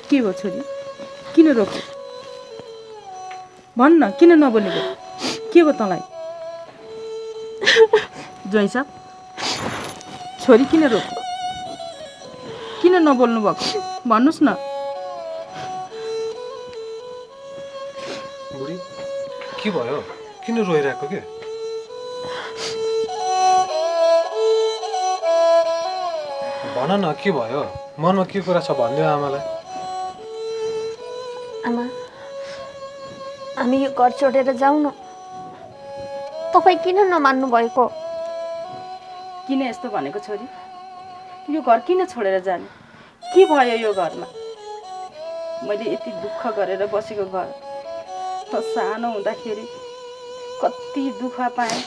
के हो छोरी? किन रोक्यो? भन्न, किन नबोलेको? के हो तँलाई? ज्वाइँ साहब, छोरी किन रोक्यो? किन नबोल्नु भएको? भन्नुहोस् न। बुढी के भयो? किन रोइरहेको के? भन न, के भयो? मनमा के कुरा छ भनिदियो आमालाई। आमा, हामी यो घर छोडेर जाउँ न। तपाईँ किन नमान्नु भएको? किन यस्तो भनेको छोरी? यो घर किन छोडेर जाने? के भयो यो घरमा? मैले यति दुःख गरेर बसेको घर, त सानो हुँदाखेरि कति दुःख पाएँ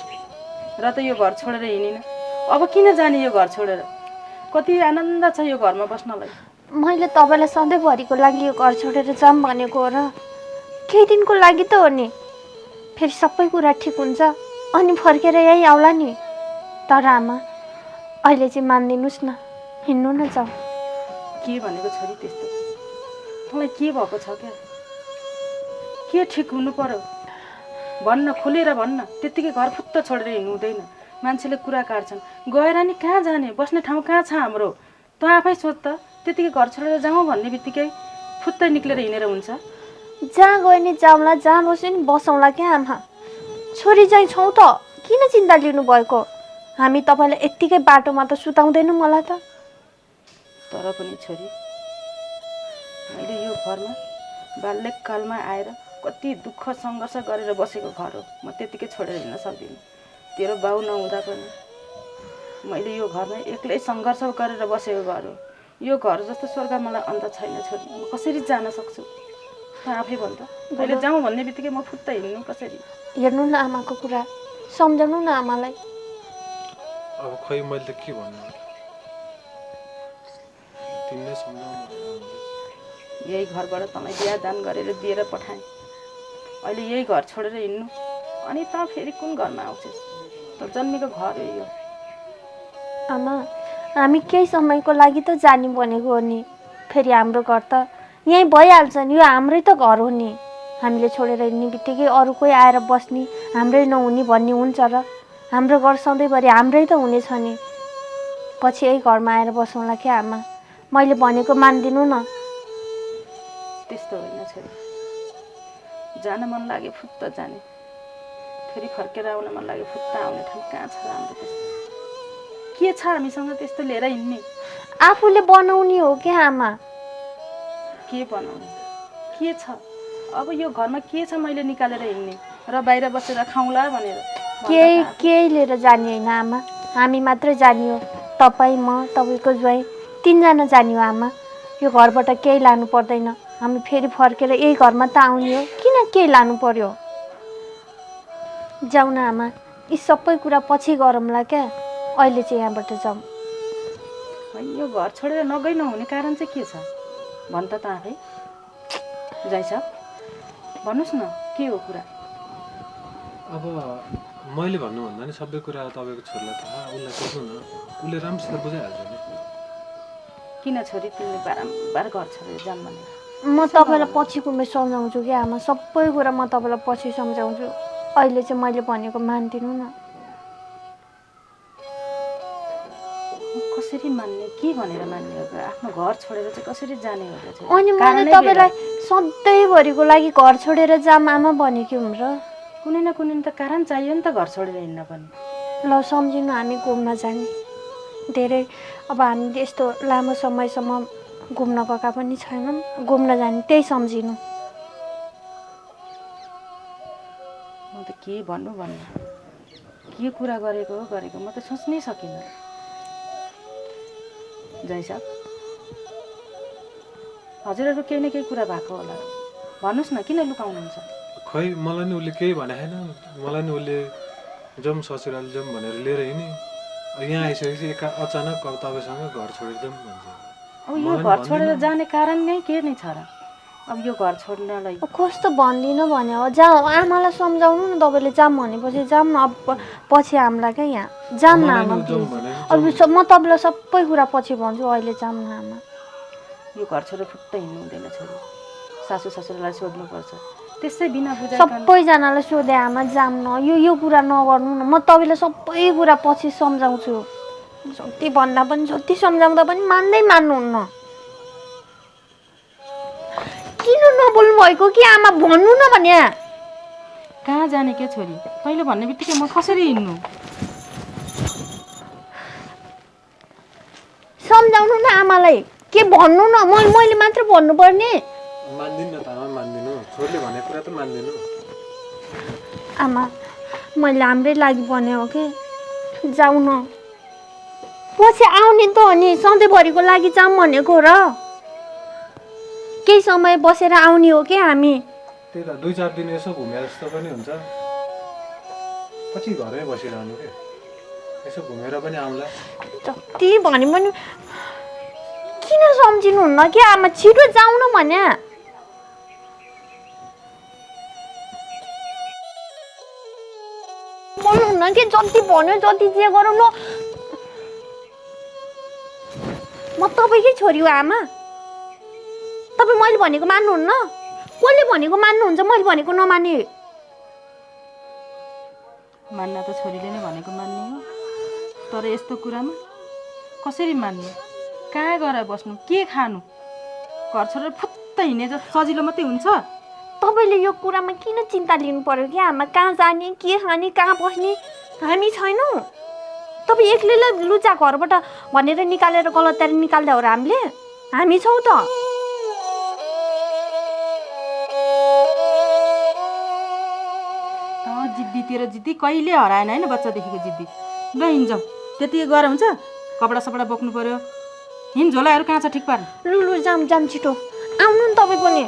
र त यो घर छोडेर हिँडिन। अब किन जाने यो घर छोडेर? कति आनन्द छ यो घरमा बस्नलाई। मैले तपाईँलाई सधैँभरिको लागि यो घर छोडेर जाऊँ भनेको हो र? केही दिनको लागि त हो नि। फेरि सबै कुरा ठिक हुन्छ अनि फर्केर यहीँ आउला नि। तर आमा, अहिले चाहिँ मानिदिनुहोस् न, हिँड्नु न जाऊ। के भनेको छोरी त्यस्तो? तँलाई के भएको छ क्या? के ठिक हुनु पर्यो? भन्न, खुलेर भन्न। त्यत्तिकै घर फुत्त छोडेर हिँड्नु हुँदैन। मान्छेले कुरा काट्छन्। गएर नि कहाँ जाने? बस्ने ठाउँ कहाँ छ हाम्रो? त आफै सोच त। त्यत्तिकै घर छोडेर जाउँ भन्ने बित्तिकै फुत्त निक्लेर हिँडेर हुन्छ? जहाँ गयो नि जाउँला, जहाँ बस्यो नि बसौँला क्या आमा। छोरी चाहिँ छौँ त, किन चिन्ता लिनु भएको? हामी तपाईँलाई यत्तिकै बाटोमा त सुताउँदैनौँ मलाई त। तर पनि छोरी, मैले यो घरमा बाल्यकालमा आएर कति दुःख सङ्घर्ष गरेर बसेको घर हो। म त्यत्तिकै छोडेर हिँड्न सक्दिनँ। तेरो बाउ नहुँदा पनि मैले यो घरमा एक्लै सङ्घर्ष गरेर बसेको घर हो। यो घर जस्तो स्वर्ग मलाई अन्त छैन छोरी। म कसरी जान सक्छु? त आफै भन् त। अहिले जाउँ भन्ने बित्तिकै म फुत्त हिँड्नु कसरी? हेर्नु न आमाको कुरा, सम्झाउनु न आमालाई। अब खोइ मैले त के भन्नु? तिमीले सम्झाउनु। यही घरबाट तँलाई बिहा दान गरेर दिएर पठाएँ। अहिले यही घर छोडेर हिँड्नु, अनि त फेरि कुन घरमा आउँछस्? त जन्मेको घर हो यो। आमा, हामी केही समयको लागि त जाने भनेको हो नि। फेरि हाम्रो घर त यहीँ भइहाल्छ नि। यो हाम्रै त घर हो नि। हामीले छोडेर हिँड्ने बित्तिकै अरू कोही आएर बस्ने, हाम्रै नहुने भन्ने हुन्छ र? हाम्रो घर सधैँभरि हाम्रै त हुनेछ नि। पछि यही घरमा आएर बसौँला क्या आमा। मैले भनेको मानिदिनु न। त्यस्तो होइन छोरी। जान मन लाग्यो फुत्त जाने, फेरि फर्केर आउन मन लाग्यो फुत्त आउने ठाउँ कहाँ छ राम्रो त्यस्तो? के छ हामीसँग त्यस्तो लिएर हिँड्ने? आफूले बनाउने हो क्या आमा। के बनाउने? के छ? अब यो घरमा के छ मैले निकालेर हिँड्ने र बाहिर बसेर खाउँला भनेर? केही लिएर जाने होइन आमा। हामी मात्रै जाने हो। तपाईँ, म, तपाईँको ज्वाइँ, तिनजना जाने हो आमा। यो घरबाट केही लानु पर्दैन। हामी फेरि फर्केर यही घरमा त आउने हो। किन केही लानु पर्यो? जाउँ न आमा, यी सबै कुरा पछि गरौँला क्या। अहिले चाहिँ यहाँबाट जाउँ। यो घर छोडेर नगइ नहुने कारण चाहिँ के छ? भन् त आफै। ज्वाइँ साहब, भन्नुहोस् न, के हो कुरा? अब मैले भन्नुभन्दा नि सबै कुरा तपाईँको छोरीलाई थाहा, उसलाई सोध्नु न। उसले राम्रोसित बुझाइहाल्छ नि। किन छोरी तिमीले बारम्बार घर छोडेर जाऊँ भने? म तपाईँलाई पछिको उमेर सम्झाउँछु क्या आमा। सबै कुरा म तपाईँलाई पछि सम्झाउँछु। अहिले चाहिँ मैले भनेको मानिदिनु न। कसरी मान्ने? के भनेर मान्ने हो? आफ्नो घर छोडेर चाहिँ कसरी जाने हो? अनि मैले तपाईँलाई सधैँभरिको लागि घर छोडेर जाऊँ आमा भनेको हुँ र? कुनै न कुनै त कारण चाहियो नि त घर छोडेर हिँड्न पनि। ल सम्झिनु, हामी घुम्न जाने। धेरै अब हामी यस्तो लामो समयसम्म घुम्न गएका पनि छैनौँ। घुम्न जाने, त्यही सम्झिनु। म त के भन्नु भन्नु, के कुरा गरेको म त सोच्नै सकिनँ। ज्वाइँ साहब, हजुरहरू केही न केही कुरा भएको होला, भन्नुहोस् न, किन लुकाउनुहुन्छ? खै मलाई नि उसले केही भने छैन। मलाई नि उसले जाउँ ससुराली जाउँ भनेर लिएर हिँड्ने। यहाँ आइसकेपछि अचानक अब तपाईँसँग घर छोडेर जाउँ भन्छ। अब यो घर छोडेर जाने कारण नै के नै छ र? अब यो घर छोड्नलाई कस्तो भन्दिनँ भने हो जा आमालाई सम्झाउनु न तपाईँले जाम भनेपछि जाम न अब पछि हामीलाई क्या यहाँ जाम न आमा प्लिज अब म तपाईँलाई सबै कुरा पछि भन्छु अहिले जाम न आमा यो घर छोडेर फुट्टै हिँड्नु हुँदैन छोरी सासू ससुरालाई सोध्नुपर्छ त्यसै बिना बुझाइ सबैजनालाई सोधे आमा जाम न यो कुरा नगर्नु न म तपाईँलाई सबै कुरा पछि सम्झाउँछु जति भन्दा पनि जति सम्झाउँदा पनि मान्नुहुन्न किन नबोल्नु भएको कि आमा भन्नु न भने कहाँ जाने के छोरी तैँले भन्ने बित्तिकै म कसरी हिँड्नु सम्झाउनु न आमालाई के भन्नु न मैले मात्र भन्नुपर्ने मान्दिनँ त आमा मान्दिनँ छोरीले भनेको कुरा त मान्दिनँ आमा मैले हाम्रै लागि भने हो कि जाऊ न पछि आउने त हो नि सधैँभरिको लागि जाऊँ भनेको र केही समय बसेर आउने हो कि हामी त्यही त 2-4 दिन यसो घुमे जस्तो पनि हुन्छ पछि घरमै बसिरहनु के यसो घुमेर पनि आउँला जति भने पनि किन सम्झिनुहुन्न कि आमा छिटो जाऊ न भने बोल्नुहुन्न कि जति भन्यो जति जे गरौँ न म तपाईँकै छोरी हो आमा तपाईँ मैले भनेको मान्नुहुन्न कसले भनेको मान्नुहुन्छ मैले भनेको नमाने मान्न त छोरीले नै भनेको मान्ने हो तर यस्तो कुरामा कसरी मान्ने कहाँ गएर बस्नु के खानु घर छोडेर फुत्त हिँडे जस्तो सजिलो मात्रै हुन्छ तपाईँले यो कुरामा किन चिन्ता लिनु पर्यो कि आमा कहाँ जाने के खाने कहाँ बस्ने हामी छैनौँ तपाईँ एक्लैलाई लुचा घरबाट भनेर निकालेर गलतरी निकाल्दा हो र हामी छौँ त जिद्दीतिर जिद्दी कहिले हराएन होइन बच्चादेखिको जिद्दी ल हिँड्छौँ त्यति गएर हुन्छ कपडा सपडा बोक्नु पर्यो हिँड झोलाहरू कहाँ छ ठिक पार लु जाम छिटो आउनु नि तपाईँ पनि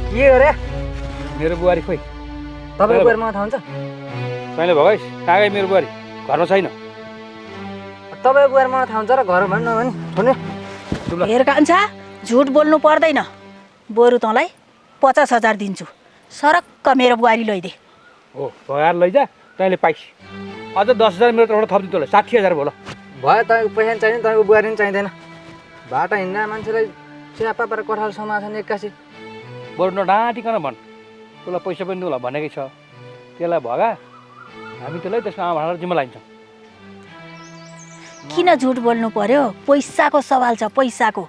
के गरे मेरो बुहारी खोइ तपाईँको बुहारी मलाई थाहा हुन्छ तैँले भगाइस् कहाँ गए मेरो बुहारी घरमा छैन तपाईँको बुहारी मलाई थाहा हुन्छ र घर भन्नु भने छोड्नु हेर कान्छा झुट बोल्नु पर्दैन बरु तँलाई 50,000 दिन्छु सरक्क मेरो बुहारी लैदे हो भगाएर लैजा तैँले पाइस् अझ 10,000 मेरो तर्फबाट थपिदिनु तँलाई 60,000 भयो ल भयो तपाईँको पैसा नि चाहिने तपाईँको बुहारी नि चाहिँदैन बाटा हिँड्दा मान्छेलाई चियापा पारेर कठाल समाछन् एक्कासी बरु नडाँटिकन भन् तँलाई पैसा पनि दिउँला भनेकै छ त्यसलाई भगा हामी त्यसलाई त्यसको आमा भाडालाई जिम्मा लाइन्छौँ किन झुट बोल्नु पर्यो पैसाको सवाल छ पैसाको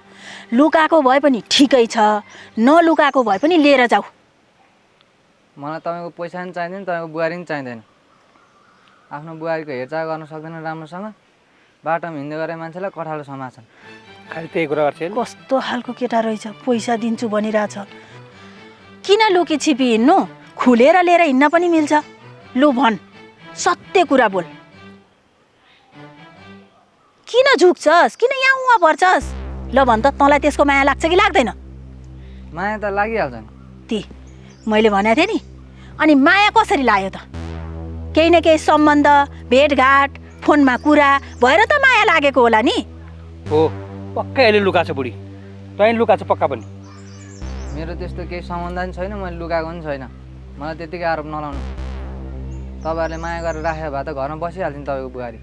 लुकाको भए पनि ठिकै छ नलुकाको भए पनि लिएर जाऊ मलाई तपाईँको पैसा नि चाहिँदैन तपाईँको बुहारी नि चाहिँदैन आफ्नो बुहारीको हेरचाह गर्न सक्दैन राम्रोसँग बाटोमा हिँड्दै गरे मान्छेलाई कठालो समाछन् खालि त्यही कुरा गर्छ कस्तो खालको केटा रहेछ पैसा दिन्छु भनिरहेछ किन लुकी छिपी हिँड्नु खुलेर लिएर हिँड्न पनि मिल्छ लु भन् सत्य कुरा बोल किन झुक्छस् किन यहाँ उहाँ पर्छस् ल भन् त तँलाई त्यसको माया लाग्छ कि लाग्दैन माया त लागिहाल्छ नि ती मैले भनेको थिएँ नि अनि माया कसरी लाग्यो त केही न केही सम्बन्ध भेटघाट फोनमा कुरा भएर त माया लागेको होला नि हो पक्कै अहिले लुका छ बुढी तैँ लुका छ पक्का पनि मेरो त्यस्तो केही सम्बन्ध पनि छैन मैले लुकाएको पनि छैन मलाई त्यतिकै आरोप नलाउनु तपाईँहरूले माया गरेर राखेको भए त घरमा बसिहाल्थ्यो नि तपाईँको बुहारी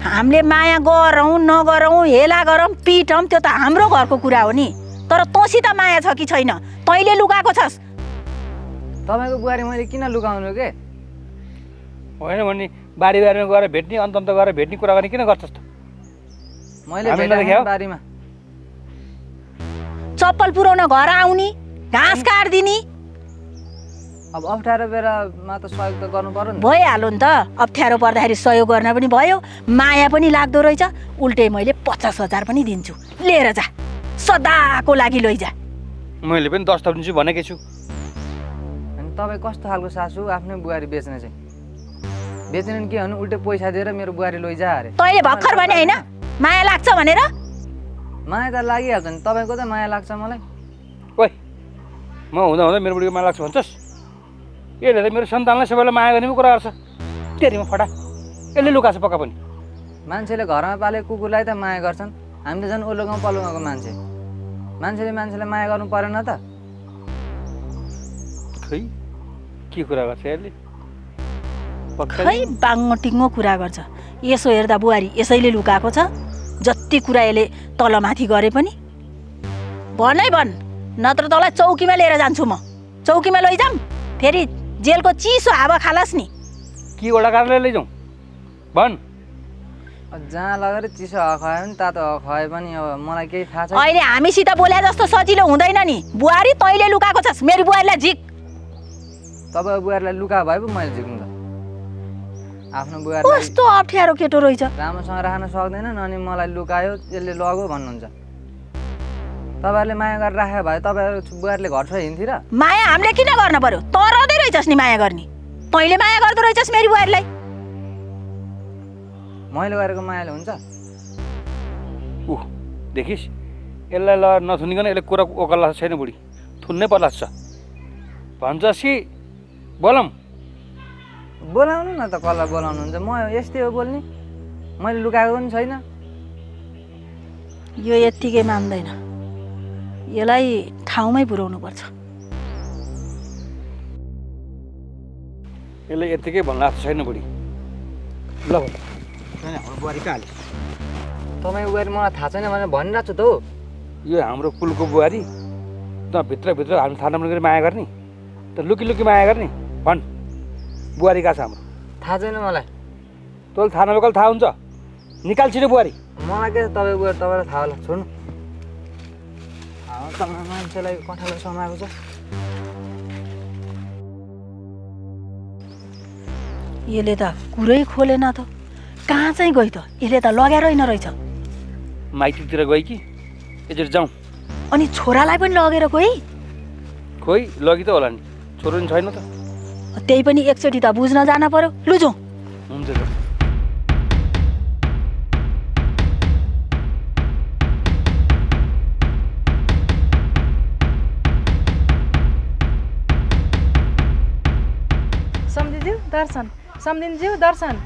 हामीले माया गरौँ नगरौँ हेला गरौँ पिटौँ त्यो त हाम्रो घरको कुरा हो नि तर तँसित माया छ कि छैन तैँले लुकाएको छस् तपाईँको बुहारी मैले किन लुकाउनु के होइन भने बारीमा गएर भेट्ने अन्त गएर भेट्ने कुरा गर्ने किन गर्छस् त मैले भेटेँ बारीमा चप्पल पुऱ्याउन घर आउने घाँस काटिदिने अब अप्ठ्यारो बेलामा त सहयोग त गर्नु पर्यो नि भइहाल्यो नि त अप्ठ्यारो पर्दाखेरि सहयोग गर्न पनि भयो माया पनि लाग्दो रहेछ उल्टै मैले 50,000 पनि दिन्छु लिएर जा सदाको लागि लैजा मैले पनि 10 थपिदिन्छु भनेकै छु अनि तपाईँ कस्तो खालको सासु आफ्नै बुहारी बेच्ने चाहिँ बेच्ने के भन्नु उल्टै पैसा दिएर मेरो बुहारी लैजा अरे तैँले भर्खर भने होइन माया लाग्छ भनेर माया त लागिहाल्छ नि तपाईँको त माया लाग्छ मलाई ओइ म हुँदा हुँदा मेरो बुढीको माया लाग्छ भन्छस् यसले त मेरो सन्तानलाई सबैलाई माया गर्ने पो कुरा गर्छ तेरीमा फटा यसले लुकाछ पक्का पनि मान्छेले घरमा पालेको कुकुरलाई त माया गर्छन् हामी त झन् ओल्लो गाउँ पल्लो गाउँको मान्छेले मान्छेलाई माया गर्नु परेन त खै के कुरा गर्छ यसले पक्का खै बाङ्गो टिङ्गो कुरा गर्छ यसो हेर्दा बुहारी यसैले लुकाएको छ जति कुरा यसले तलमाथि गरे पनि भनै भन् नत्र तँलाई चौकीमा लिएर जान्छु म चौकीमा लैजाऊँ फेरि जेलको चिसो हावा खालास् नि के वडा कार्यालय लैजाउँ भन् जहाँ लगेर चिसो हावा खुवायो भने तातो हावा खुवायो पनि अब मलाई केही थाहा छैन अहिले हामीसित बोले जस्तो सजिलो हुँदैन नि बुहारी तैँले लुकाएको छस् मेरो बुहारीलाई झिक तपाईँको बुहारीलाई लुका भए पो मैले झिक्नु त आफ्नो बुहारीलाई कस्तो अप्ठ्यारो केटो रहेछ राम्रोसँग राख्न सक्दैनन् अनि मलाई लुकायो यसले लग्यो भन्नुहुन्छ तपाईँहरूले माया गरेर राखेको भए तपाईँहरू बुहारीले घर छोडेर हिँड्थ्यो र माया हामीले किन गर्न पर्यो तँ रहँदै रहेछस् नि माया गर्ने तैँले माया गर्दो रहेछस् मेरो बुहारीलाई मैले गरेको मायाले हुन्छ देखिस् यसलाई ल नथुनिकन यसले कुरा ओकल्ला छैन बुढी थुन्नै पर्ला छ भन्छस् कि बोलम बोलाउनु न त कसलाई बोलाउनुहुन्छ म यस्तै हो बोल्ने मैले लुकाएको पनि छैन यो यत्तिकै मान्दैन यसलाई ठाउँमै पुर्याउनु पर्छ यसले यत्तिकै भन्नु लाग्छ छैन बुढी ल हाम्रो बुहारी कहाँ हाल्यो तपाईँको बुहारी मलाई थाहा छैन भनेर भनिरहेको छु त हो यो हाम्रो कुलको बुहारी त भित्रभित्र हामी थाहा नगरी माया गर्ने त लुकी लुकी माया गर्ने भन् बुहारी कहाँ छ हाम्रो थाहा छैन मलाई तँलाई थाहा नभएको थाहा हुन्छ निकाल छिटो बुहारी मलाई के तपाईँको बुहारी तपाईँलाई थाहा होला छोड्नु मान्छेलाई कठालो समाएको छ यसले त कुरै खोलेन त कहाँ चाहिँ गयो त यसले त लगेर होइन रहेछ माइतीतिर गयो कि यसरी जाउँ अनि छोरालाई पनि लगेर गई खोइ लगी त होला नि छोरो नि छैन त त्यही पनि एकचोटि त बुझ्न जान पर्यो लु जाउँ हुन्छ त सम्धिज्यू दर्शन सम्धिज्यू दर्शन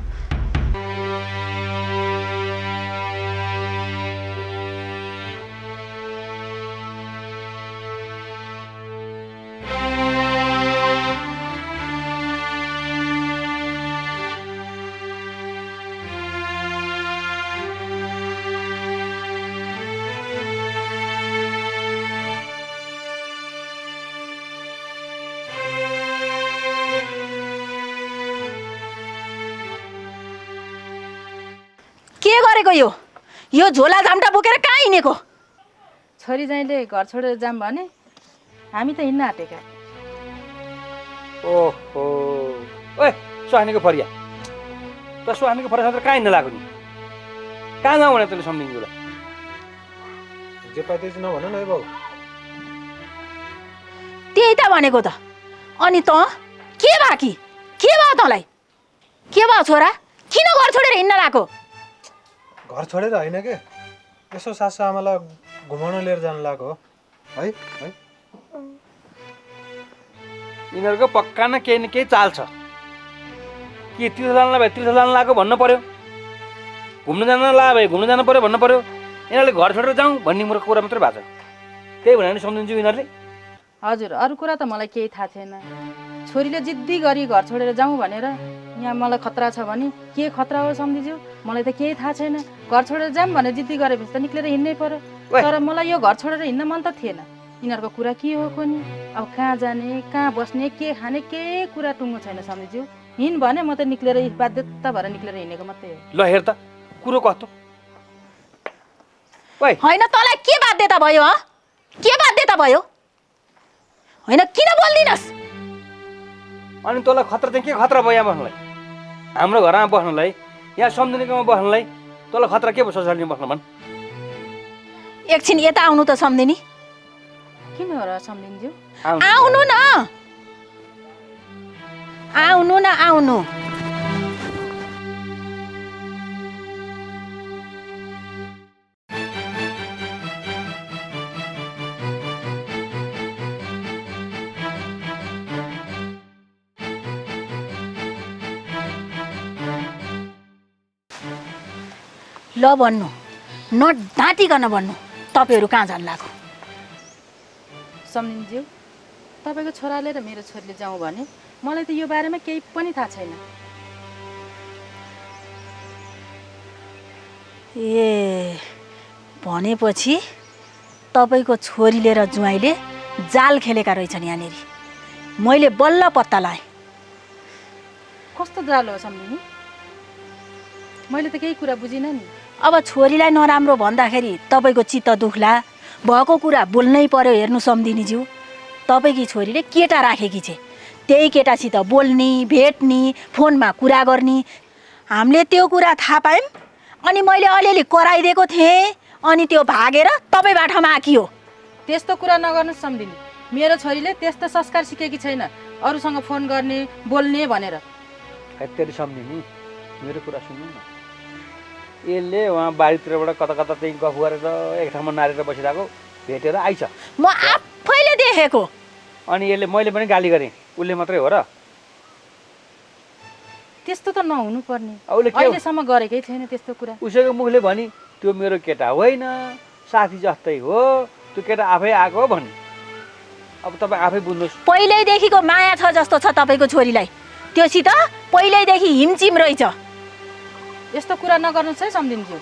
के गरेको यो झोला झाम्टा बोकेर कहाँ हिँडेको छोरी जाइले घर छोडेर जाऊँ भने हामी त हिँड्न आँटेका ओहो ओए सुहानीको फरिया त सुहानीको फरिया कहाँ हिँड्न लाग्यो नि कहाँ जाउँ भने तैँले सम्झिन्छुलाई जे पाइँदैछ नभन न है बाउ त्यही त भनेको त अनि त के भयो तँलाई के भयो छोरा किन घर छोडेर हिँड्न लाग्यो घर छोडेर होइन के यसो सासु आमालाई घुमाउन लिएर जानु लाग्यो हो है है यिनीहरूको पक्का न केही चाल छ के तीर्थ लान भए तीर्थ लान लाग्यो भन्नु पर्यो घुम्न जान ला भए घुम्न जानु पर्यो भन्नु पर्यो यिनीहरूले घर छोडेर जाउँ भन्ने मेरो कुरा मात्रै भएको छ त्यही भनेर सम्झिन्छु यिनीहरूले हजुर अरू कुरा त मलाई केही थाहा छैन छोरीले जिद्दी गरी घर छोडेर जाउँ भनेर यहाँ मलाई खतरा छ भने के खतरा हो सम्झिज्यू मलाई त केही थाहा छैन घर छोडेर जाऊँ भनेर जिद्दी गरेपछि त निक्लेर हिँड्नै पर्यो तर मलाई यो घर छोडेर हिँड्न मन त थिएन यिनीहरूको कुरा के हो कोनी अब कहाँ जाने कहाँ बस्ने के खाने केही कुरा टुङ्गो छैन सम्झिज्यू हिँड भने म त निक्लेर बाध्यता भएर निक्लेर हिँडेको मात्रै हो ल हेर त कुरो कस्तो होइन तँलाई के बाध्यता भयो के बाध्यता भयो होइन किन बोल्दिनस् अनि तँलाई खतरा चाहिँ के खतरा भयो यहाँ बस्नलाई हाम्रो घरमा बस्नलाई यहाँ सम्झिने गाउँमा बस्नलाई तँलाई खतरा के भयो सोसाइटीमा बस्न भन् एकछिन यता आउनु त सम्धिनी किन हो र सम्झिन्ज्यू आउनु न आउनु ल भन्नु, नढाँटिकन भन्नु, तपाईँहरू कहाँ जानु लाग्यो? सम्झिन्ज्यू, तपाईँको छोराले र मेरो छोरीले जाउँ भने मलाई त यो बारेमा केही पनि थाहा छैन। ए भनेपछि तपाईँको छोरीले र ज्वाइँले जाल खेलेका रहेछन् यहाँनिर। मैले बल्ल पत्ता लगाएँ। कस्तो जालो हो सम्झिनी? मैले त केही कुरा बुझिनँ नि। अब छोरीलाई नराम्रो भन्दाखेरि तपाईँको चित्त दुख्ला, भएको कुरा बोल्नै पर्यो। हेर्नु सम्धिनीज्यू, तपाईँकी छोरीले केटा राखेकी छे, त्यही केटासित बोल्ने, भेट्ने, फोनमा कुरा गर्ने। हामीले त्यो कुरा थाहा पायौँ अनि मैले अलिअलि कराइदिएको थिएँ, अनि त्यो भागेर तपाईँ बाटोमा आकियो। त्यस्तो कुरा नगर्नुहोस् सम्धिनी। मेरो छोरीले त्यस्तो संस्कार सिकेकी छैन, अरूसँग फोन गर्ने, बोल्ने भनेर। खैतेरी सम्झिनी, मेरो कुरा सुन्नु न। यसले उहाँ बारीतिरबाट कता कता चाहिँ गफ गरेर एक ठाउँमा नारेर बसिरहेको भेटेर आइछ। म आफैले देखेको। अनि यसले मैले पनि गाली गरेँ, उसले मात्रै हो र? त्यस्तो त नहुनु पर्ने। उसले के अहिलेसम्म गरेकै छैन त्यस्तो कुरा। उसैको मुखले भनी त्यो मेरो केटा होइन, साथी जस्तै हो, त्यो केटा आफै आएको हो भनी। अब तपाईँ आफै बुझ्नुहोस्। पहिल्यैदेखिको माया छ जस्तो छ तपाईँको छोरीलाई, त्योसित पहिल्यैदेखि हिमचिम रहेछ। यस्तो कुरा नगर्नुहोस् है सम्झिन्ज्यू।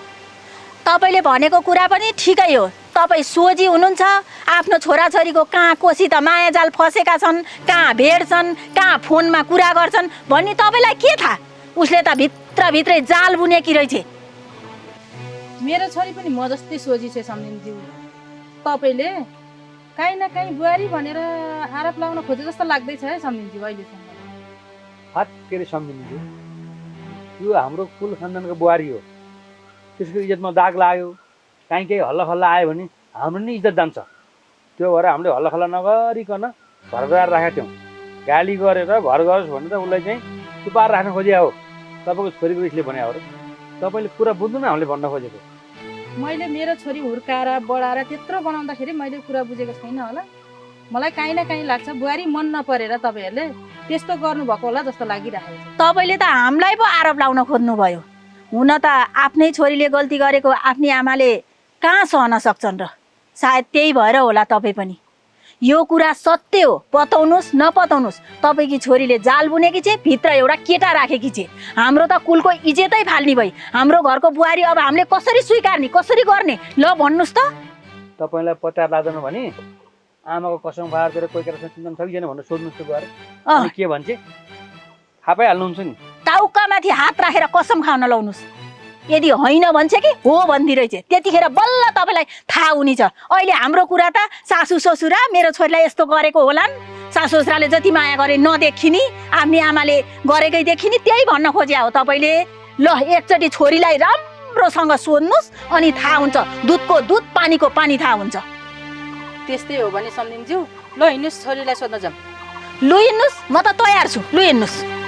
तपाईँले भनेको कुरा पनि ठिकै हो। तपाईँ सोझी हुनुहुन्छ। आफ्नो छोराछोरीको कहाँ कोसित मायाजाल फसेका छन्, कहाँ भेट्छन्, कहाँ फोनमा कुरा गर्छन् भन्ने तपाईँलाई के थाहा? उसले त भित्रभित्रै जाल बुनेकी रहेछ। मेरो छोरी पनि म जस्तै सोझी छ सम्झिन्ज्यू। तपाईँले काहीँ न काहीँ बुहारी भनेर आरोप लगाउन खोजे जस्तो लाग्दैछ है सम्झिन्ज्यू अहिलेसम्म। हात के अरे सम्झिन्छु, यो हाम्रो कुल खानदानको बुहारी हो। त्यसको इज्जतमा दाग लाग्यो, काहीँ केही हल्ला खल्ला आयो भने हाम्रो नि इज्जत जान्छ। त्यो भएर हामीले हल्ला खल्ला नगरिकन घर गएर राखेका थियौँ। गाली गरेर घर गरोस् भनेर उसलाई चाहिँ चुपाएर राख्न खोजिया हो। तपाईँको छोरीको रिसले भने हो र? तपाईँले कुरा बुझ्नु न हामीले भन्न खोजेको। मैले मेरो छोरी हुर्काएर बढाएर त्यत्रो बनाउँदाखेरि मैले कुरा बुझेको छैन होला। मलाई काहीँ न काहीँ लाग्छ बुहारी मन नपरेर तपाईँहरूले त्यस्तो गर्नुभएको होला जस्तो लागिरहेको छ। तपाईँले त हामीलाई पो आरोप लाउन खोज्नुभयो। हुन त आफ्नै छोरीले गल्ती गरेको आफ्नी आमाले कहाँ सहन सक्छन् र? सायद त्यही भएर होला तपाईँ पनि। यो कुरा सत्य हो, पताउनुहोस् नपताउनुहोस्, तपाईँकी छोरीले जाल बुनेकी छे, भित्र एउटा केटा राखेकी छे। हाम्रो त कुलको इज्जतै फाल्ने भई। हाम्रो घरको बुहारी अब हामीले कसरी स्वीकार्ने, कसरी गर्ने? ल भन्नुहोस् त। तपाईँलाई पत्यार लाग्दैन भने आमाको कसम खाएर कोही केटासँग चिन्ता छ कि छैन भनेर सोध्नुहोस् त गएर। अनि के भन्छ थाहा पाइहाल्नुहुन्छ नि। टाउकामाथि हात राखेर कसम खान लाउनुहोस्। यदि होइन भन्छ कि हो भनिदिरहेछ, त्यतिखेर बल्ल तपाईँलाई थाहा हुने छ। अहिले हाम्रो कुरा त सासू ससुरा मेरो छोरीलाई यस्तो गरेको होलान्, सासू ससुराले जति माया गरे नदेखिने, आफ्नी आमाले गरेकै देखिने, त्यही भन्न खोज्या हो तपाईँले। ल एकचोटि छोरीलाई राम्रोसँग सोध्नुहोस्, अनि थाहा हुन्छ। दुधको दुध, पानीको पानी थाहा हुन्छ। त्यस्तै हो भने सम्झिन्ज्यू, ल हिँड्नुहोस् छोरीलाई सोध्न जाऊँ। लु हिँड्नुहोस्, म त तयार छु। लु हिँड्नुहोस्।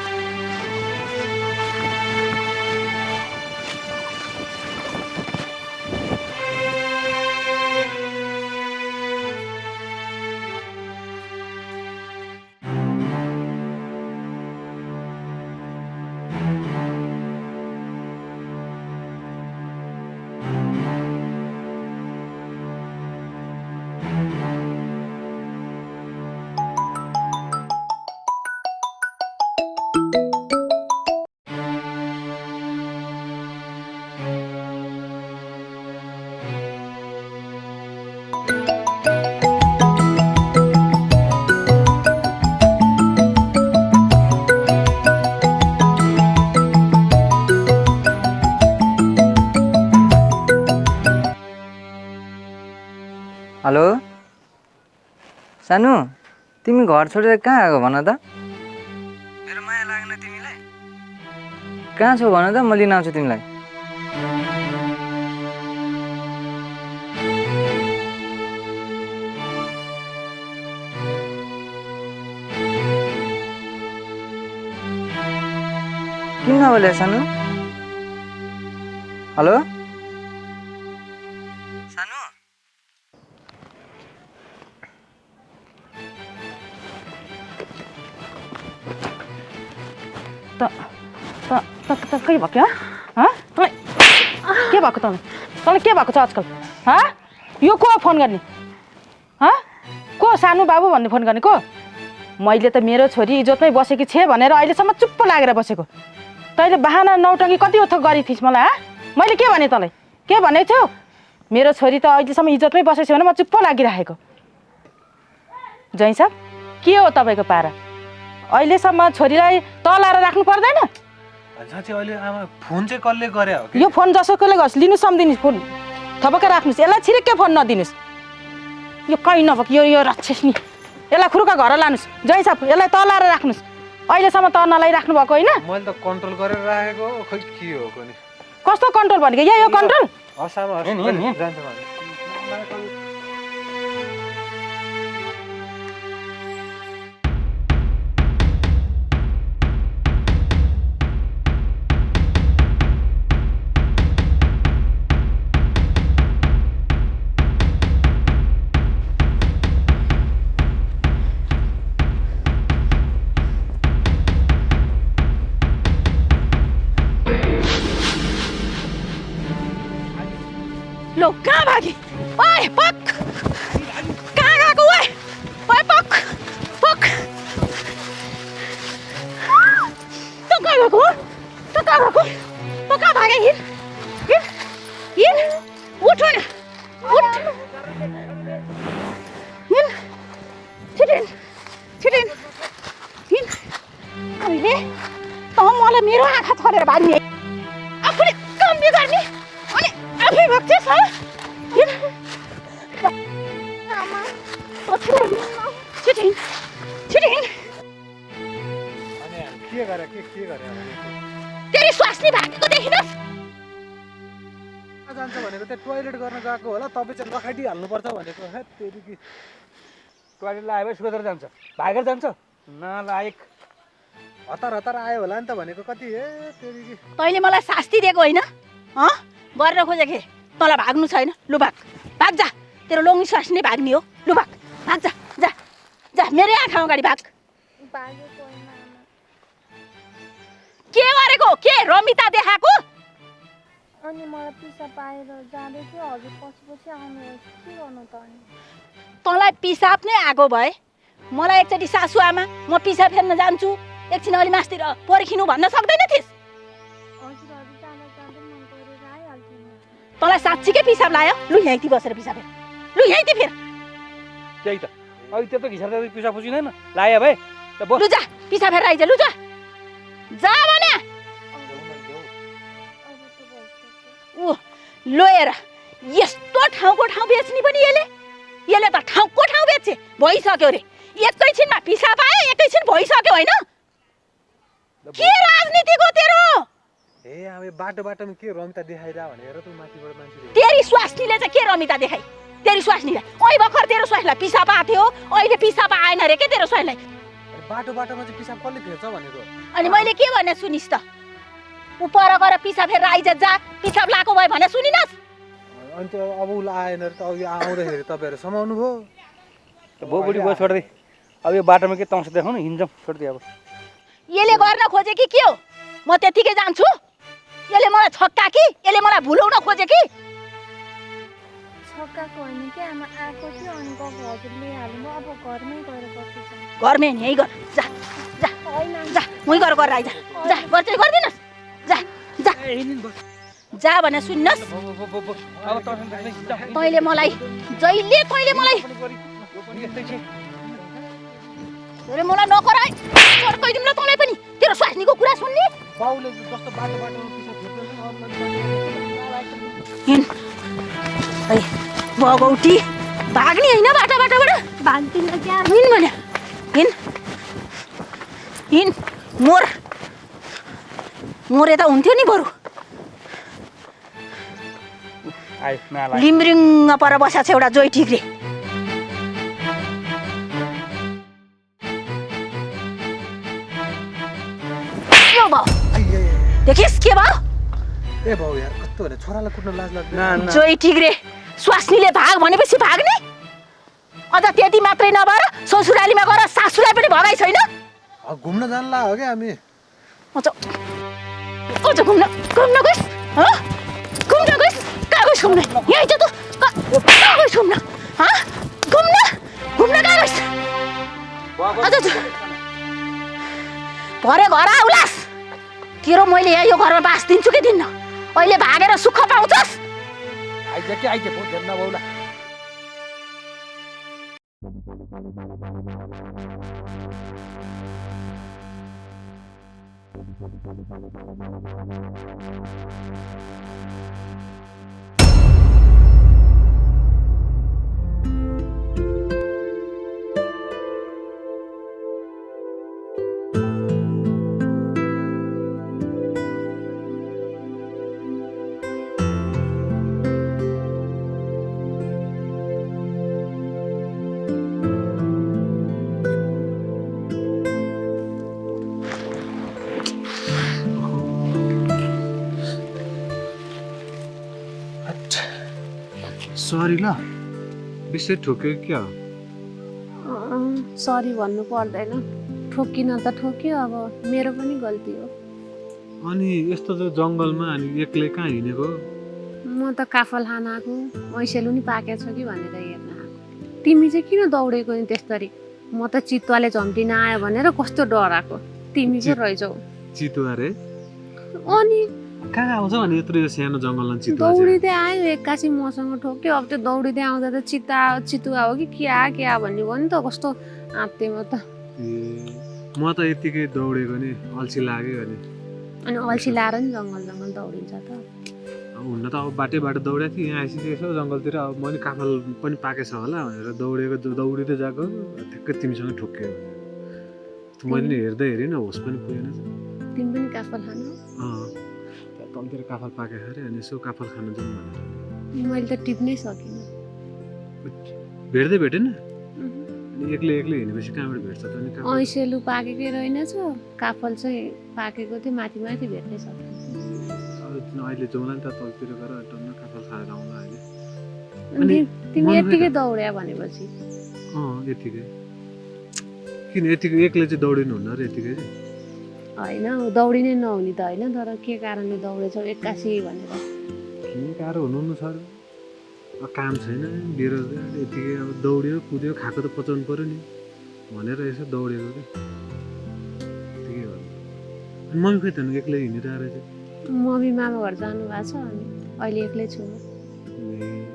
हेलो सानु, तिमी घर छोडेर कहाँ आएको भन त? मेरो माया लागेन तिमीलाई? कहाँ छौ भन त, म लिन आउँछु तिमीलाई। किन नबोले सानु? हेलो सानु, त कहीँ भयो क्या? तपाईँ के भएको तँलाई के भएको छ आजकल यो को फोन गर्ने को सानो बाबु भन्ने फोन गर्ने को मैले त मेरो छोरी इज्जतमै बसेकी छे भनेर अहिलेसम्म चुप्प लागेर बसेको तैँले बहाना नौटङ्गी कति उथो गरी थिइस् मलाई मैले के भने तँलाई के भनेको थियौ मेरो छोरी त अहिलेसम्म इज्जतमै बसेको छ भने म चुप्प लागिरहेको जय साहब के हो तपाईँको पारा अहिलेसम्म छोरीलाई तलाएर राख्नु पर्दैन साँच्चै अहिले आमा फोन चाहिँ कसले गरे हो कि यो फोन जसोकोले गर्छ लिनु सम्झिनुहोस् फोन थपक्कै राख्नुहोस् यसलाई छिरिक्कै फोन नदिनुहोस् यो कहीँ नभएको यो राक्षस नि यसलाई खुरुका घर लानुहोस् जय साहब यसलाई तलाएर राख्नुहोस् अहिलेसम्म त नलाइराख्नु भएको होइन मैले त कन्ट्रोल गरेर राखेको खै के हो कोनी कस्तो कन्ट्रोल भनेको यही हो कन्ट्रोल हस् आमा हस् जान्छ भने लो कहाँ भागी ओए पक कहाँ गएको ओए ओए पक पक तँ कहाँ गएको तँ कहाँ गएको तँ कहाँ भागे हिँड हिँड हिँड उठ न उठ हिँड छिटो हिँड हिँड अहिले तँ मलाई मेरो आँखा छरेर भाग्ने आफूले काम बिगार्ने अनि आफै भाग्छस् हिँड छिटो हिँड छिटो हिँड अनि के गरे तेरी स्वास्नी भागेको देखिनस् जान्छ भनेको त्यो टोयलेट गर्न गएको होला तपाईँ चाहिँ नखाइदि हाल्नुपर्छ भनेको हे तेरी कि टोयलेट लगायो सुगेर जान्छ भागेर जान्छ नलायक हतार हतार आयो होला नि त भनेको कति हे तेरी कि तैँले मलाई शास्ति दिएको होइन गरेर खोजेको तँलाई भाग्नु छैन लु भाग भाग जा तेरो लोङ्गी स्वास्नी भाग्ने हो लु भाग भाग जा जा जा मेरै आँखा अगाडि भाग के गरेको के रमिता देखाएको अनि मलाई पिसा पाएर जाँदै थियो हजुर पछि आउनुहोस् के गर्नु त अनि तँलाई पिसाब नै आएको भए मलाई एकचोटि सासु आमा म पिसाब फेर्न जान्छु एकछिन अलि मासतिर पर्खिनु भन्न सक्दैन थिइस् हजुरहरू जाँदा जाँदै मन गरेर आइहाल्थ्यो नि तँलाई साँच्चीकै पिसाब लायो लु यहीँति बसेर पिसाब फेर लु यहीँति फेर त्यही त अहिले त्यो त घिसेर पिसा पुसिँदैन लायो भाइ लु जा पिसाब फेर आइज लु जा जा भने ऊ लोएर यस्तो ठाउँको ठाउँ बेच्ने पनि यसले त ठाउँको ठाउँ बेच्छे भइसक्यो रे एकैछिनमा पिसाब आयो एकैछिन भइसक्यो होइन के राजनीतिको तेरो ए अब बाटो बाटोमा के रमिता देखाइरा भनेर त माथिबाट मान्छे तेरी स्वास्नीले चाहिँ के रमिता देखाइ तेरी स्वास्नीलाई ओइ भर्खर तेरो स्वास्नीलाई पिसाब आएको थियो अहिले पिसाब आएन रे के तेरो स्वास्नीलाई बाटो बाटोमा चाहिँ पिसाब कसले फेर्छ भनेको अनि मैले के भने सुनिस् त ऊ पर गएर पिसाब फेर आइज जा पिसाब लाएको भयो भने सुनिनस् अनि त्यो अब उसलाई आएन र त अब यो आउँदाखेरि तपाईँहरू समाउनु भयो बुढी गयो छोड्दै अब यो बाटोमा के तम्स देखाउनु हिँड्छौँ छोड्दै अब यसले गर्न खोजे कि के हो म त्यतिकै जान्छु यसले मलाई छक्का कि यसले मलाई भुलाउन खोजे कि छक्काको होइन कि आमा आएको थियो अनि गएको हजुरले हाल्नु म अब घरमै गएर बस्छु घरमै यहीँ गर जा जा जा उहीँ गरेर आइज जा गर्छ गरिदिनुहोस् जा जा जा भने सुन्नुहोस् तैँले मलाई जहिले तैँले मलाई नकराइ फर्काइदिउँ ल तँलाई पनि तेरो स्वास्नीको कुरा सुन्ने बाउले जस्तो बाटो बाटोमा पिसाब फेर्दैन भगौटी भाग्ने होइन बाटाबाट भाग्दिनँ क्या हिँड भने हिँड हिँड मोर यता हुन्थ्यो नि बरु लिम्रिङ पर बसेको छ एउटा जोइ ठिक्रे देखिस् के भयो ए बाउ यार कस्तो भने छोरालाई कुट्न लाज लाग्दैन जोइ ठिक्रे स्वास्नीले भाग भनेपछि भाग्ने अझ त्यति मात्रै नभएर ससुरालीमा गएर सासूलाई पनि भगाइ छैन घुम्न जान ला हो क्या हामी अझ घुम्न गइस् घुम्न गइस् घुम्न यही त तँ कहाँ गइस घुम्न घुम्न घुम्न कहाँ गइस भरे घर आउलास तेरो मैले यहाँ यो घरमा बास दिन्छु कि दिन्न अहिले भागेर सुख पाउँछस् आइज के आइज बहुत झन् नबौला सरी ल विषय ठोक्यो क्या हो सरी भन्नु पर्दैन ठोकिन त ठोक्यो अब मेरो पनि गल्ती हो अनि यस्तो त जङ्गलमा अनि एक्लै कहाँ हिँडेको म त काफल खान आएको मैसेलु नि पाकेको छ कि भनेर हेर्न आएको तिमी चाहिँ किन दौडेको नि त्यसरी म त चितुवाले झम्टिन आयो भनेर कस्तो डराएको तिमी पो रहेछौ चितुवा रे अनि कहाँ आउँछ भने यत्रो यो सानो जङ्गलमा चितुवा चाहिँ? दौडिँदै आयो एक्कासी मसँग ठोक्यो अब त्यो दौडिँदै आउँदा त चितुवा हो कि क्या भन्ने भयो नि त कस्तो आँत्ते म त म त यतिकै दौडेको नि अल्छी लाग्यो अनि अनि अल्छी लाएर नि जङ्गल दौडिन्छ त अब हुन त अब बाटो दौडेको थिएँ यहाँ आइसकेको छ जङ्गलतिर अब मैले काफल पनि पाकेछ होला भनेर दौडिँदै गएको ठ्याक्कै तिमीसँग ठोक्यो मैले नि हेर्दै हेरेन होस पनि पुगेन तिमी पनि काफल खानु तलतिर काफल पाकेको अरे अनि यसो काफल खान जाउँ भनेर मैले त टिप्नै सकिनँ भेट्दै भेटेन अनि एक्लै हिँडेपछि कहाँबाट भेट्छ त अनि काफल ऐसेलु पाकेकै रहेनछ काफल चाहिँ पाकेको थियो माथि भेट्नै सकिनँ अहिले जाउँला नि त तलतिर गएर टन्न काफल खाएर आउँला अहिले अनि तिमी यतिकै दौड्या भनेपछि यतिकै किन यतिकै एक्लै चाहिँ दौडिनु हुन्न र यतिकै चाहिँ होइन दौडिनै नहुने त होइन तर के कारणले दौडेछौ एक्कासी भनेर के गाह्रो हुनु छ काम छैन बेरोजगार यतिकै अब दौड्यो कुद्यो खाएको त पचाउनु पऱ्यो नि भनेर यसो दौडेको कि यतिकै हो अनि मम्मी खोइ त एक्लै हिँडिरहेको रहेछ मम्मी मामा घर जानुभएको छ अनि अहिले एक्लै छु म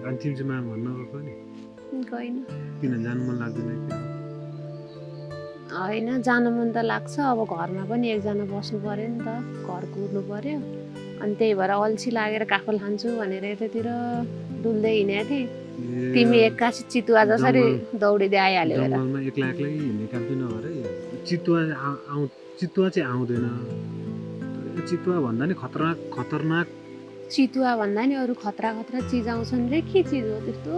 अनि तिमी चाहिँ मामा भन्न गएको नि गएन किन जानु मन लाग्दैन कि होइन जान मन त लाग्छ अब घरमा पनि एकजना बस्नु पऱ्यो नि त घर कुर्नु पऱ्यो अनि त्यही भएर अल्छी लागेर काफल खान्छु भनेर यतातिर डुल्दै हिँडेको थिएँ तिमी एक्कासी चितुवा जसरी दौडिँदै आइहाल्यो जङ्गलमा एक्लै हिँड्ने काम चाहिँ नगर चितुवा चाहिँ आउँदैन चितुवा भन्दा नि खतरनाक चितुवा भन्दा नि अरू खतरा चिज आउँछन् रे के चिज हो त्यस्तो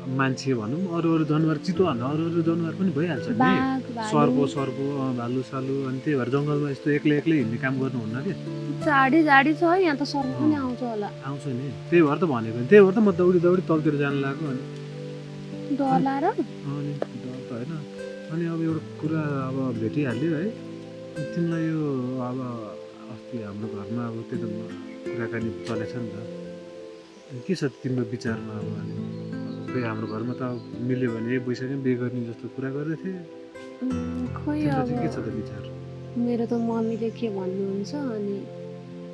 मान्छे भनौँ अरू जनावर चितुवा भन्दा अरू जनावर पनि भइहाल्छ नि सर्प भालु सालु अनि त्यही भएर जङ्गलमा यस्तो एक्लै हिँड्ने काम गर्नुहुन्न कि झाडी छ यहाँ त सर्प पनि आउँछ होला आउँछ नि त्यही भएर त भनेको नि त्यही भएर त म दौडी तलतिर जानु लाग्यो अनि डलाएर अनि डर त होइन अनि अब एउटा कुरा अब भेटिहाल्यो है तिमीलाई यो अब अस्ति हाम्रो घरमा अब त्यो त कुराकानी चलेछ नि त के छ तिम्रो विचारमा अब खोइ हाम्रो घरमा त मिल्यो भने भइसक्यो बिहे गर्ने जस्तो कुरा गर्दै थिएँ खोइ अब के छ त विचार मेरो त मम्मीले के भन्नुहुन्छ अनि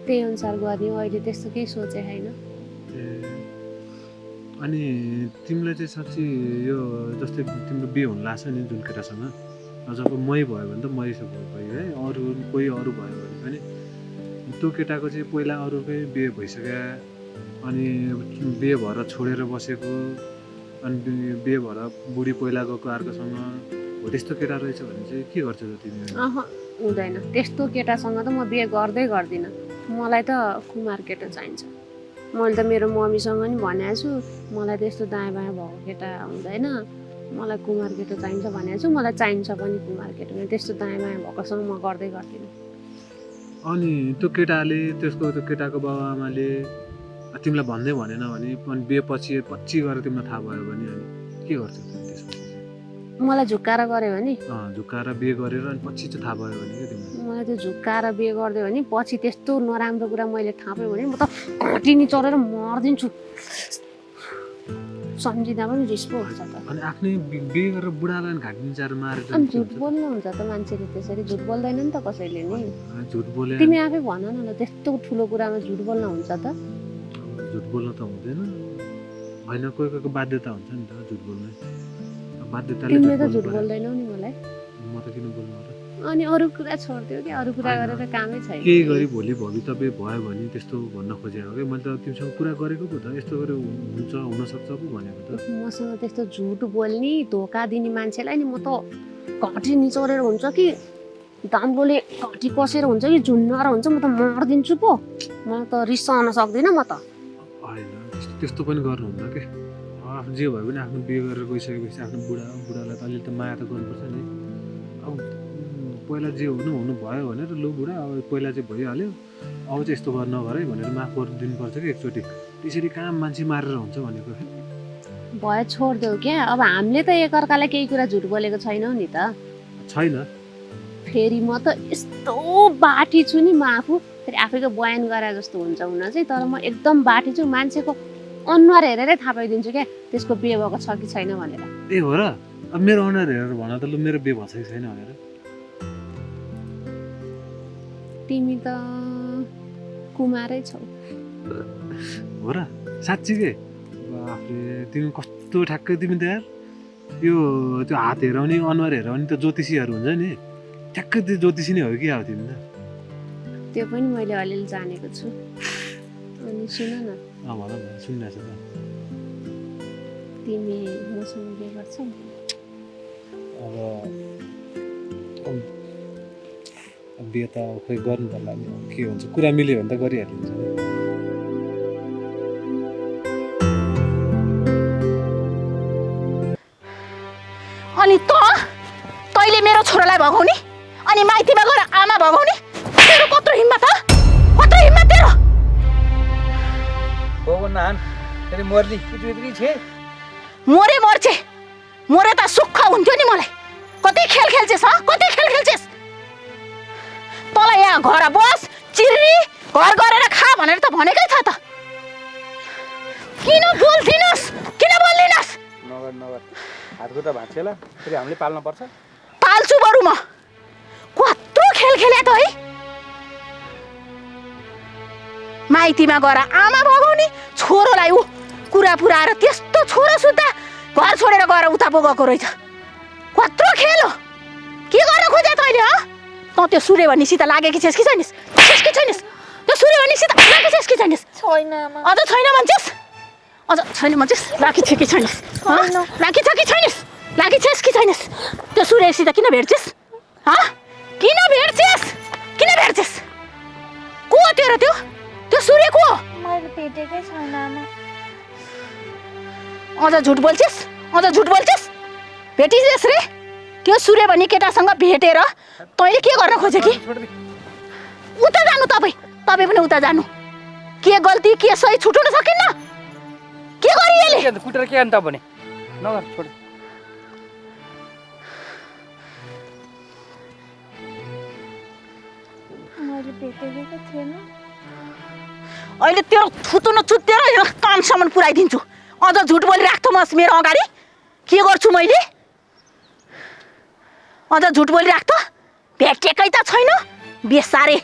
त्यही अनुसार गर्ने अहिले त्यस्तो केही सोचे छैन अनि तिमीलाई चाहिँ साँच्ची यो जस्तै तिम्रो बिहे हुन लाग्छ नि जुन केटासँग जब मै भयो भने त मैसँग भयो है अरू कोही अरू भयो भने पनि त्यो केटाको चाहिँ पहिला अरूकै बिहे भइसक्यो अनि बिहे भएर छोडेर बसेको अनि बिहे भएर बुढी पहिला गएको अर्कोसँग हो त्यस्तो केटा रहेछ भने चाहिँ के गर्छौ त तिमी हुँदैन त्यस्तो केटासँग त म बिहे गर्दिनँ मलाई त कुमार केटा चाहिन्छ मैले त मेरो मम्मीसँग नि भनेको छु मलाई त्यस्तो दायाँ बायाँ भएको केटा हुँदैन मलाई कुमार केटा चाहिन्छ भनेको छु मलाई चाहिन्छ पनि कुमार केटा त्यस्तो दायाँ बायाँ भएकोसँग म गर्दिनँ अनि त्यो केटाले त्यो केटाको बाबा आमाले तिमीलाई भन्दै भनेन भने पनि बिहे पछि गएर तिमीलाई थाहा भयो भने अनि के गर्छौ त्यसपछि मलाई झुक्काएर गऱ्यो भने झुक्काएर बिहे गरेर अनि पछि चाहिँ थाहा भयो भने क्या तिमीलाई मलाई त्यो झुक्काएर बिहे गरिदियो भने पछि त्यस्तो नराम्रो कुरा मैले थाहा पाएँ भने म त घटिनी चढेर मर्दिन्छु सम्झिँदा पनि रिस पो हुन्छ त अनि आफ्नै बिहे गरेर बुढालाई घाँटी चार मारेर अनि झुट बोल्नु हुन्छ त मान्छेले त्यसरी झुट बोल्दैन नि त कसैले नि झुट बोले तिमी आफै भन न ल त्यस्तो ठुलो कुरामा झुट बोल्न हुन्छ त झुट बोल्न त हुँदैन होइन कोही कोहीको बाध्यता हुन्छ नि त झुट बोल्ने बाध्यताले तिमीले त झुट झुट बोल्नु बोल्दैनौ नि मलाई पर्यो। म त किन बोल्नु र अनि अरू कुरा छोडिदियो कि अरू कुरा गरेर कामै छैन केही गरी भोलि भवितव्य भयो भने त्यस्तो भन्न खोजेको कि मैले त तिमीसँग कुरा गरेको पो त यस्तो गरी हुन्छ हुनसक्छ पो भनेको त मसँग त्यस्तो झुट बोल्ने धोका दिने मान्छेलाई नि म त घटी निचोरेर हुन्छ कि दाम्लोले घटी कसेर हुन्छ कि झुन्नाएर हुन्छ म त मर्दिन्छु पो मलाई त रिस सहन सक्दिनँ म त होइन त्यस्तो पनि गर्नुहुन्न के आफ्नो जे भयो भने आफ्नो बिहे गरेर गइसकेपछि आफ्नो बुढालाई त अलिअलि त माया त गर्नुपर्छ नि अब पहिला जे हुनु भयो भनेर लु बुढा अब पहिला चाहिँ भइहाल्यो अब चाहिँ यस्तो गर्न नगर है भनेर माफ गरिदिनुपर्छ कि एकचोटि त्यसरी कहाँ मान्छे मारेर हुन्छ भनेको भयो छोडिदेऊ क्या अब हामीले त एकअर्कालाई केही कुरा झुट बोलेको छैनौँ नि त छैन फेरि म त यस्तो बाटी छु नि म आफू फेरि आफैको बयान गरे जस्तो हुन्छ हुन चाहिँ तर म एकदम बाटी छु मान्छेको अनुहार हेरेरै थाहा पाइदिन्छु क्या त्यसको बिहे भएको छ कि छैन भनेर ए हो र अब मेरो अनुहार हेरेर भन त लु मेरो बिहे भएको छ कि छैन भनेर तिमी त कुमारै छौ हो र साँच्ची के बाफरे तिमी कस्तो ठ्याक्कै तिमी त यार यो त्यो हात हेराउने अनुहार हेराउने त ज्योतिषीहरू हुन्छ नि ठ्याक्कै त्यो ज्योतिषी नै हो कि अब तिमी त त्यो पनि मैले अलिअलि जानेको छु अनि सुन न भन न सुनिरहेको छ त तिमी मसँग बिहे गर्छौ अब बिहे त खोइ गर्नु त लाग्यो के हुन्छ कुरा मिल्यो भने त गरिहालिन्छ अनि तैँले मेरो छोरालाई भगाउने अनि माइतीमा गएर आमा भगाउने तेरो कत्रो हिम्मत ह कत्रो हिम्मत तेरो हो नान तेरी मर्ली यति छे मोरे मर्छे मोरे त सुख हुन्थ्यो नि मलाई कति खेल खेल्छेस् ह कति खेल खेल्छेस् तँलाई यहाँ घर बस चिर्री घर गरेर खा भनेर त भनेकै छ त किन बोल्दिनस् किन बोल्दिनस् नगर हातखुट्टा भाँचिएला फेरि हामीले पाल्न पर्छ पाल्छु बरु म कत्रो खेल खेले त है माइतीमा गएर आमा भगाउने छोरोलाई ऊ कुरा पुऱ्याएर त्यस्तो छोरो सुत्दा घर छोडेर गएर उता पो गएको रहेछ कत्रो खेल हो के गर्न खोजे तैँले ह तँ त्यो सूर्यभनिसित लागेकी छेस् कि छैनस् त्यो सूर्यभनिसित लागेकी छेस् कि छैनस् छैन अझ छैन भन्छेस् लागी छ कि छैनस् लागी छ कि छैनस् लागी छेस् कि छैनस् त्यो सूर्यसित किन भेट्छेस् किन भेट्छेस् को हो तेरो त्यो सूर्य को हो मैले भेटेकै छैन आमा अझ झुट बोल्छेस् भेटिछेस् रे त्यो सूर्य भन्ने केटासँग भेटेर तैँले के गर्न खोजे कि उता जानु तपाईँ पनि उता जानु के गल्ती के सही छुटाउन सकिन्न के गरिएले कुटेर के अन्त भने नगर छोड मैले भेटेकै थिएन अहिले तेरो थुतुन चुतेर यहाँ कामसम्म पुऱ्याइदिन्छु अझ झुट बोलिराख्थ्यो म मेरो अगाडि के गर्छु मैले अझ झुट बोलिराख्थ्यो भेटेकै त छैन बेसारे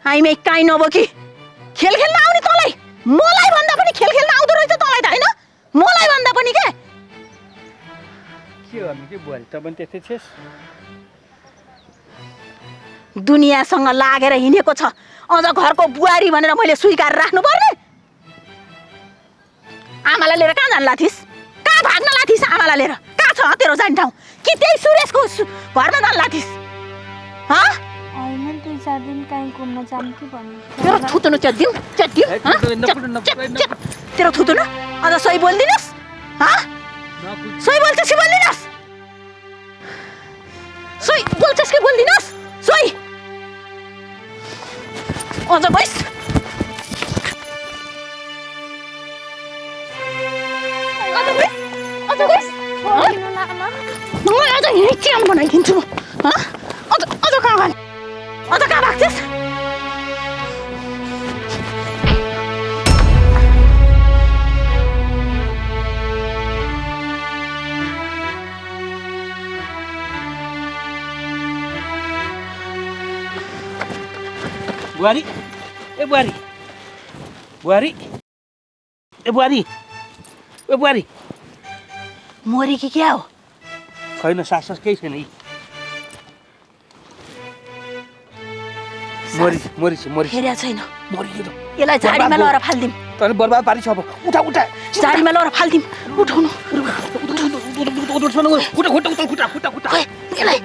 आइमै काहीँ नबोकी खेल खेल्न आउने तँलाई मलाई भन्दा पनि खेल खेल्न आउँदो रहेछ तँलाई त होइन मलाई भन्दा पनि के गर्नु के बुहारी त पनि त्यस्तै छेस् दुनियाँसँग लागेर हिँडेको छ अझ घरको बुहारी भनेर मैले स्वीकार राख्नु पर्ने आमालाई लिएर कहाँ जान लाथिस् कहाँ भाग्न लाथिस् आमालाई लिएर कहाँ छ तेरो जाने ठाउँ कि त्यही सुरेशको घरमा जान लाथिस् होइन 2-4 दिन कहीँ घुम्न जानु कि भन्नु तेरो थुतुनु च्यातिदिउँ तेरो थुतुनु अझ सही बोलिदिनुहोस् सही बोल्छस् कि बोल्दिनुहोस् सही बोल्छस् कि बोल्दिनुहोस् सही अझ गइस् तँलाई अझ यहीँ च्याम बनाइदिन्छु म अझ कहाँ गयो अझ कहाँ भएको थिएस् बुहारी ए बुहारी बुहारी ए बुहारी ए बुहारी मरे कि क्या हो छैन सास केही छैन मरिस हेरेको छैन मरियो त यसलाई झाडीमा लगेर फालिदिउँ तैँले बर्बाद पारिछ अब उठा उठा झाडीमा लगेर फालिदिउँ उठाउनु खुट्टा खोइ यसलाई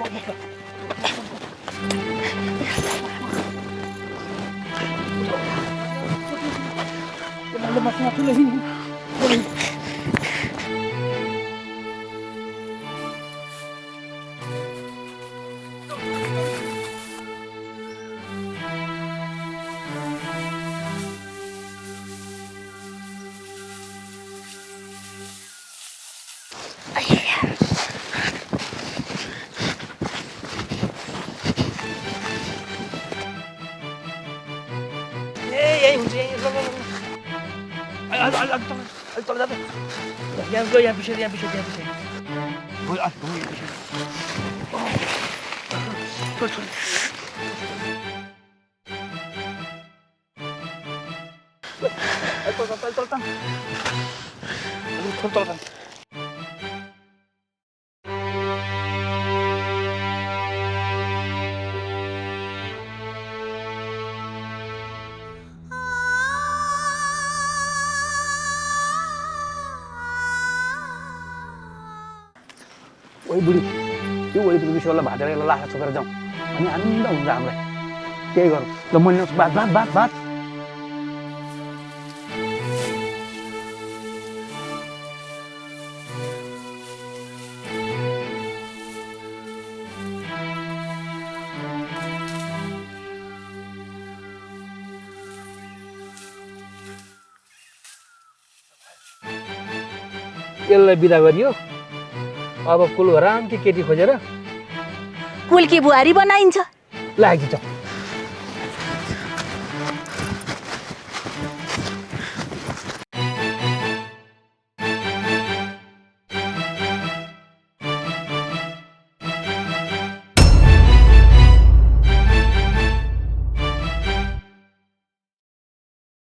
यही हुन्छ यही तल जा त यहाँ पिछे छोड ओइ बुढी त्यो वरिपरि विषयलाई भाटेर यसलाई लाखा छोपेर जाउँ अनि आनन्द हुन्छ हामीलाई त्यही गरौँ ल म ल्याउँछु बात यसलाई बिदा गरियो अब कुल हराम कि केटी खोजेर कुल्की बुहारी बनाइन्छ लागि जाउँ